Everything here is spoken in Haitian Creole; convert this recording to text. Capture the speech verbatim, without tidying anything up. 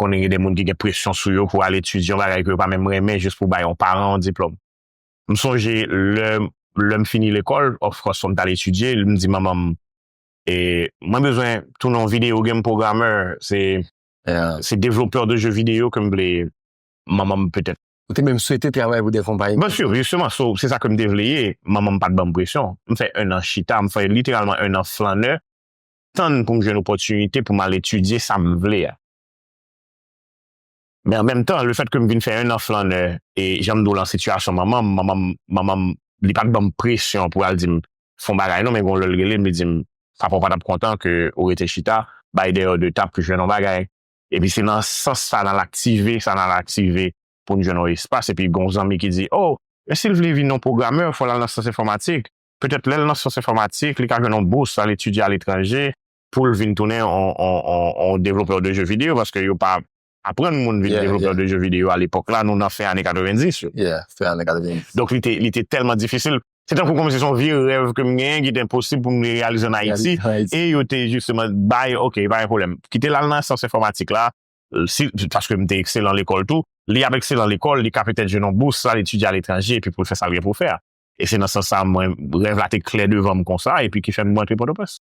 konnen gen de moun ki gen presyon sou yo pou al etidye yon bagay ke yo pa menm renmen jis pou bay yon paran yon diplòm. M sonje lè, lè m fini lekòl, of course, fò m t al etidye, m di manman m, e, mwen bezwen tounen yon video game programmer, se, se développeur de jeux vidéo ke m vle, manman m petèt. Ou te menm swete travay pou de konpayi? Byen si, jisteman, so, se sa ke m te vle ye. Manman m pa t ban m presyon. M fè en an chita, m fè literalman en an flannè, tann pou m jwenn opòtinite pou m al etidye sa m vle a. Men an menm tan, lefèt ke m vin fè en an flannè, e jan m di w lan sitiyasyon manman m, manman m, manman m, li pa t ban m presyon pou al di m fè yon bagay non, men gon lè l rele m, li di m, papa w pa t ap kontan ke ou rete chita, bay dèyè de tap pou jwenn yon bagay. Epi se nan sans sa n al aktive, sa n al aktive pou n jwenn yon espas. Epi gon zanmi ki di, oh, men si l vle vin yon pwogramè, fò l al nan syans enfòmatik. Petèt lè l nan syans enfòmatik, li ka jwenn yon bous al etidye aletranje pou l vin tounen yon, yon, yon, yon développeur de jeux vidéo, paske yo pa aprann moun vin Yeah, développeur yeah. de jeux vidéo a lepòk la, nou nan fen ane katrevenndis yo. Yeah, fen ane katrevenndis. Donk li te, li te tèlman difisil. Se tankou kòmsi se yon vye rèv ke m genyen ki te enposib pou m reyalize ann Ayiti. Ann Ayiti. E yo te jisteman bay, ok, pa gen pwoblèm. Kite l al nan syans enfòmatik la, si, paske m te ekselan lekòl tou. Li ap ekselan lekòl, li ka petèt jwenn yon bous al etidye aletranje, epi pou l fè sa l gen pou l fè a. E se nan sans sa, mwen, rèv la te klè devan m konsa, epi ki fè m rantre Pòtoprens.